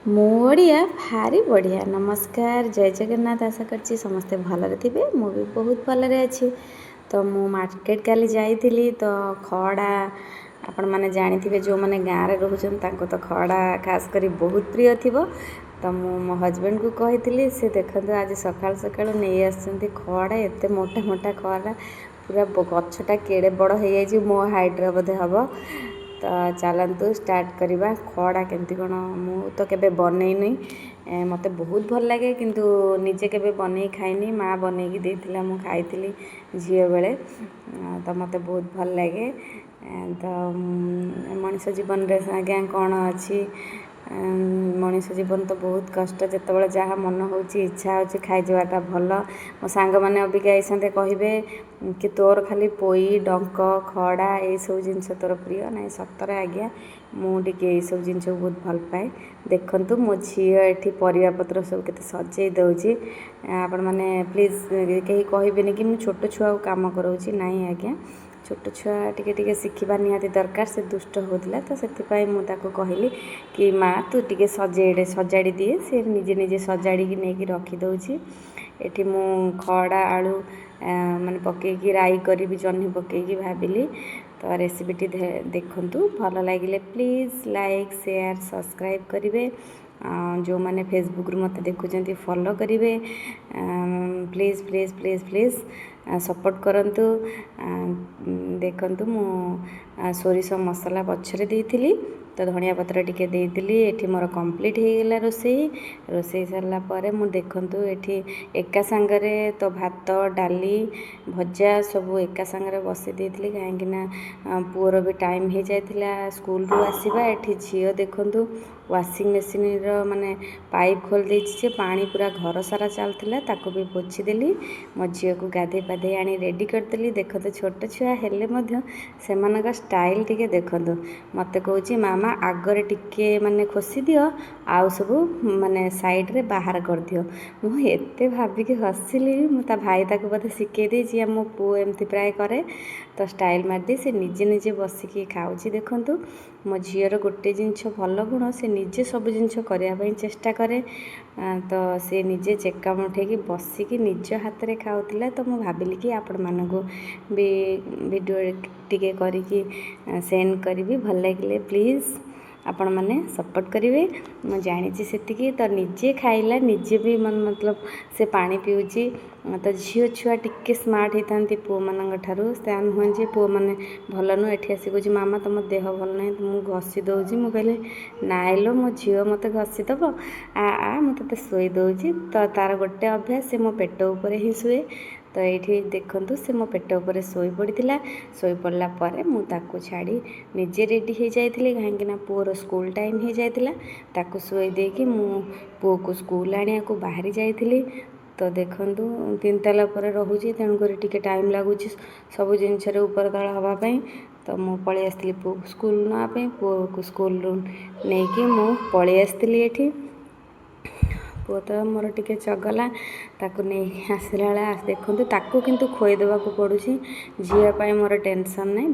ମୁଁ ଓଡ଼ିଆ ଭାରି ବଢ଼ିଆ। ନମସ୍କାର, ଜୟ ଜଗନ୍ନାଥ। ଆଶା କରୁଛି ସମସ୍ତେ ଭଲରେ ଥିବେ। ମୁଁ ବି ବହୁତ ଭଲରେ ଅଛି। ତ ମୁଁ ମାର୍କେଟ କାଲି ଯାଇଥିଲି। ତ ଖଡ଼ା, ଆପଣମାନେ ଜାଣିଥିବେ, ଯେଉଁମାନେ ଗାଁରେ ରହୁଛନ୍ତି ତାଙ୍କୁ ତ ଖଡ଼ା ଖାସ୍ କରି ବହୁତ ପ୍ରିୟ ଥିବ। ତ ମୁଁ ମୋ ହଜବେଣ୍ଡକୁ କହିଥିଲି, ସେ ଦେଖନ୍ତୁ ଆଜି ସକାଳୁ ସକାଳୁ ନେଇ ଆସିଛନ୍ତି ଖଡ଼ା। ଏତେ ମୋଟା ମୋଟା ଖଡ଼ା, ପୁରା ଗଛଟା କେଡ଼େ ବଡ଼ ହେଇଯାଇଛି, ମୋ ହାଇଟ୍ର ବୋଧେ ହେବ। ତ ଚାଲନ୍ତୁ ଷ୍ଟାର୍ଟ କରିବା ଖଡ଼ା କେମିତି କ'ଣ। ମୁଁ ତ କେବେ ବନେଇନି। ମୋତେ ବହୁତ ଭଲ ଲାଗେ, କିନ୍ତୁ ନିଜେ କେବେ ବନେଇ ଖାଇନି। ମା ବନେଇକି ଦେଇଥିଲା, ମୁଁ ଖାଇଥିଲି ଝିଅ ବେଳେ। ତ ମୋତେ ବହୁତ ଭଲ ଲାଗେ। ତ ମଣିଷ ଜୀବନରେ ଆଜ୍ଞା କ'ଣ ଅଛି? ମଣିଷ ଜୀବନ ତ ବହୁତ କଷ୍ଟ। ଯେତେବେଳେ ଯାହା ମନ ହେଉଛି, ଇଚ୍ଛା ହେଉଛି, ଖାଇଯିବାଟା ଭଲ। ମୋ ସାଙ୍ଗମାନେ ଅବିକା ଏଇସନ୍ତେ କହିବେ କି ତୋର ଖାଲି ପୋଇ ଡଙ୍କ, ଖଡ଼ା, ଏଇସବୁ ଜିନିଷ ତୋର ପ୍ରିୟ। ନାଇଁ, ସତରେ ଆଜ୍ଞା, ମୁଁ ଟିକେ ଏଇସବୁ ଜିନିଷକୁ ବହୁତ ଭଲ ପାଏ। ଦେଖନ୍ତୁ, ମୋ ଝିଅ ଏଠି ପରିବା ପତ୍ର ସବୁ କେତେ ସଜେଇ ଦେଉଛି। ଆପଣମାନେ ପ୍ଲିଜ୍ କେହି କହିବେନି କି ମୁଁ ଛୋଟ ଛୁଆକୁ କାମ କରାଉଛି। ନାଇଁ ଆଜ୍ଞା, ଛୋଟ ଛୁଆ ଟିକେ ଟିକେ ଶିଖିବା ନିହାତି ଦରକାର। ସେ ଦୁଷ୍ଟ ହେଉଥିଲା, ତ ସେଥିପାଇଁ ମୁଁ ତାକୁ କହିଲି କି ମା, ତୁ ଟିକେ ସଜେଇ ସଜାଡ଼ି ଦିଏ। ସେ ନିଜେ ନିଜେ ସଜାଡ଼ିକି ନେଇକି ରଖିଦେଉଛି। ଏଠି ମୁଁ ଖଡ଼ା ଆଳୁ ମାନେ ପକେଇକି ରାଇ କରିବି, ଜହ୍ନି ପକେଇକି ଭାବିଲି। ତ ରେସିପିଟି ଦେଖନ୍ତୁ, ଭଲ ଲାଗିଲେ ପ୍ଲିଜ୍ ଲାଇକ୍, ସେୟାର, ସବସ୍କ୍ରାଇବ୍ କରିବେ। ଯେଉଁମାନେ ଫେସବୁକ୍ରୁ ମୋତେ ଦେଖୁଛନ୍ତି, ଫଲୋ କରିବେ। Please, please, please, please support କରନ୍ତୁ। ଦେଖନ୍ତୁ, ମୁଁ ସୋରିଷ ମସଲା ପଛରେ ଦେଇଥିଲି, ତ ଧନିଆ ପତ୍ର ଟିକେ ଦେଇଦେଲି। ଏଠି ମୋର କମ୍ପ୍ଲିଟ୍ ହେଇଗଲା ରୋଷେଇ। ରୋଷେଇ ସରିଲା ପରେ ମୁଁ ଦେଖନ୍ତୁ ଏଠି ଏକା ସାଙ୍ଗରେ ତ ଭାତ, ଡାଲି, ଭଜା ସବୁ ଏକା ସାଙ୍ଗରେ ବସେଇ ଦେଇଥିଲି, କାହିଁକିନା ପୁଅର ବି ଟାଇମ୍ ହେଇଯାଇଥିଲା ସ୍କୁଲରୁ ଆସିବା। ଏଠି ଝିଅ ଦେଖନ୍ତୁ ୱାସିଂ ମେସିନ୍ର ମାନେ ପାଇପ୍ ଖୋଲି ଦେଇଛି ଯେ ପାଣି ପୁରା ଘର ସାରା ଚାଲିଥିଲା, ତାକୁ ବି ପୋଛିଦେଲି। ମୋ ଝିଅକୁ ଗାଧେଇ ପାଧେଇ ଆଣି ରେଡ଼ି କରିଦେଲି। ଦେଖନ୍ତୁ, ଛୋଟ ଛୁଆ ହେଲେ ମଧ୍ୟ ସେମାନଙ୍କ ଷ୍ଟାଇଲ୍ ଟିକେ ଦେଖନ୍ତୁ। ମୋତେ କହୁଛି, ମାମା, ଆଗରେ ଟିକେ ମାନେ ଖୋସି ଦିଅ, ଆଉ ସବୁ ମାନେ ସାଇଡ଼୍ରେ ବାହାର କରିଦିଅ। ମୁଁ ଏତେ ଭାବିକି ହସିଲି। ମୁଁ ତା ଭାଇ ତାକୁ ବୋଧେ ଶିଖେଇ ଦେଇଛି। ମୋ ପୁଅ ଏମିତି ପ୍ରାୟ କରେ। ତ ଷ୍ଟାଇଲ୍ ମାରିଦେଇ ସେ ନିଜେ ନିଜେ ବସିକି ଖାଉଛି। ଦେଖନ୍ତୁ, ମୋ ଝିଅର ଗୋଟେ ଜିନିଷ ଭଲ ଗୁଣ, ସେ ନିଜେ ସବୁ ଜିନିଷ କରିବା ପାଇଁ ଚେଷ୍ଟା କରେ। ତ ସେ ନିଜେ ଚେକା ମୁଠେଇକି ବସିକି ନିଜ ହାତରେ ଖାଉଥିଲା। ତ ମୁଁ ଭାବିଲି କି ଆପଣମାନଙ୍କୁ ବି ଭିଡ଼ିଓ ଟିକେ କରିକି ସେଣ୍ଡ କରିବି। ଭଲ ଲାଗିଲେ ପ୍ଲିଜ୍ ଆପଣମାନେ ସପୋର୍ଟ କରିବେ, ମୁଁ ଜାଣିଛି ସେତିକି। ତ ନିଜେ ଖାଇଲା, ନିଜେ ବି ମାନେ ମତଲବ ସେ ପାଣି ପିଉଛି। ତ ଝିଅ ଛୁଆ ଟିକେ ସ୍ମାର୍ଟ ହେଇଥାନ୍ତି ପୁଅମାନଙ୍କ ଠାରୁ। ତା ନୁହେଁ ଯେ ପୁଅମାନେ ଭଲ ନୁହେଁ। ଏଠି ଆସି କହୁଛି, ମାମା, ତୁମ ଦେହ ଭଲ ନାହିଁ, ମୁଁ ଘଷି ଦେଉଛି। ମୁଁ କହିଲି, ନାଇଁ ଲୋ, ମୋ ଝିଅ ମୋତେ ଘଷି ଦେବ? ଆ ଆ, ମୁଁ ତୋତେ ଶୋଇ ଦେଉଛି। ତ ତାର ଗୋଟେ ଅଭ୍ୟାସ, ସେ ମୋ ପେଟ ଉପରେ ହିଁ ଶୁଏ। ତ ଏଇଠି ଦେଖନ୍ତୁ, ସେ ମୋ ପେଟ ଉପରେ ଶୋଇପଡ଼ିଥିଲା। ଶୋଇପଡ଼ିଲା ପରେ ମୁଁ ତାକୁ ଛାଡ଼ି ନିଜେ ରେଡ଼ି ହେଇଯାଇଥିଲି, କାହିଁକିନା ପୁଅର ସ୍କୁଲ ଟାଇମ୍ ହେଇଯାଇଥିଲା। ତାକୁ ଶୁଆଇ ଦେଇକି ମୁଁ ପୁଅକୁ ସ୍କୁଲ ଆଣିବାକୁ ବାହାରି ଯାଇଥିଲି। ତ ଦେଖନ୍ତୁ, ତିନି ତାଲା ଉପରେ ରହୁଛି, ତେଣୁକରି ଟିକେ ଟାଇମ୍ ଲାଗୁଛି ସବୁ ଜିନିଷରେ ଉପର ତଳ ହେବା ପାଇଁ। ତ ମୁଁ ପଳେଇ ଆସିଥିଲି ପୁଅକୁ ସ୍କୁଲ ନେବା ପାଇଁ। ପୁଅକୁ ସ୍କୁଲରୁ ନେଇକି ମୁଁ ପଳେଇ ଆସିଥିଲି ଏଠି। ପୁଅ ତ ମୋର ଟିକେ ଚଗଲା। ତାକୁ ନେଇକି ଆସିଲା ବେଳେ ଦେଖନ୍ତୁ, ତାକୁ କିନ୍ତୁ ଖୋଇଦେବାକୁ ପଡ଼ୁଛି। ଝିଅ ପାଇଁ ମୋର ଟେନସନ୍ ନାହିଁ।